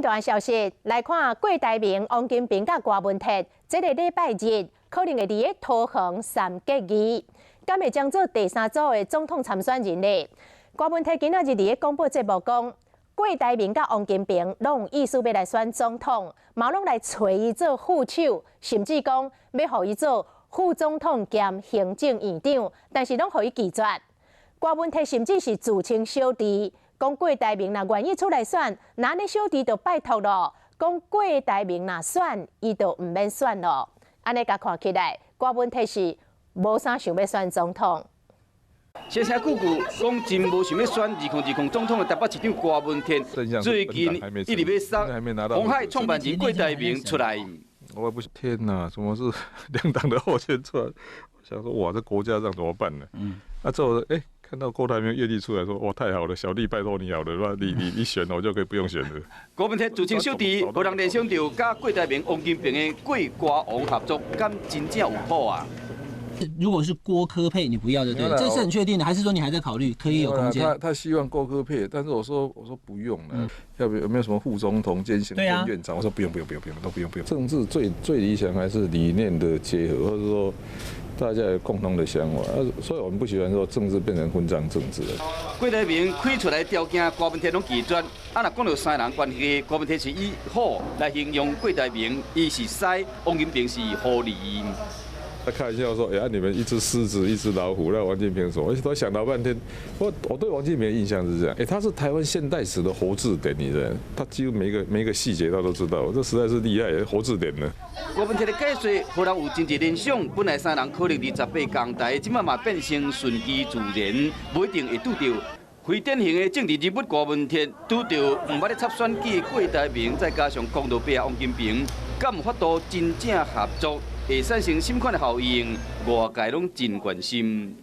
段消息來看，郭台銘、王金平佮郭文鐵，這个禮拜日可能會佇咧桃園三結義，敢會將做第三組的總統參選人呢？郭文鐵今仔日佇咧廣播節目講，郭台銘佮王金平攏有意思欲來選總統，嘛攏來揣伊做副手，甚至講欲予伊做副總統兼行政院長，但是攏予伊拒絕。郭文鐵甚至是自稱小弟。講郭台銘若願意出來選，那按呢小弟就拜託囉。講郭台銘若選，伊就毋免選囉。按呢共看起來，郭文鐵是無啥想欲選總統。聲聲句句講真無想欲選2020總統的台北市長郭文鐵，最近一直欲捒鴻海創辦人郭台銘出來。我不天哪，怎麼是兩黨的候選出來？我想說，哇，這國家這樣怎麼辦呢？啊，之後欸，看到郭台銘願意出來說，哇，太好了，小弟拜託你好了，你選我就可以不用選了。郭文鐵自稱小弟，予人聯想著佮郭台銘、王金平的郭郭王合作，敢真正有譜啊？如果是郭柯配，你不要就對，這是很確定的，還是說你還在考慮？可以有空間？他希望郭柯配，但是我說不用了，要不有沒有什麼副總統兼行政院長？我說不用不用不用不用都不用不用。政治最最理想還是理念的結合，或者說大家有共同的想法，所以我們不喜歡說政治變成分贓政治。郭台銘開出來條件，郭文鐵攏拒絕。啊，若講著三人關係，郭文鐵是以虎來形容郭台銘，伊是獅，王金平是狐狸。他開玩笑說：“哎呀，你們一隻獅子，一隻老虎。”那王金平說：“我都想老半天。”我對王金平的印象是這樣，哎，他是台灣現代史的活字典，你知道？他幾乎每一個細節他都知道，這實在是厲害，活字典呢。郭文鐵的解說，予人有真濟聯想。本來三人可能28仝台，這擺嘛變成順其自然，無一定會拄著。非典型的政治人物郭文鐵，拄著毋捌咧插選舉的郭台銘，再加上公道伯王金平，敢有法度真正合作，會產生啥款的效應？外界攏真關心。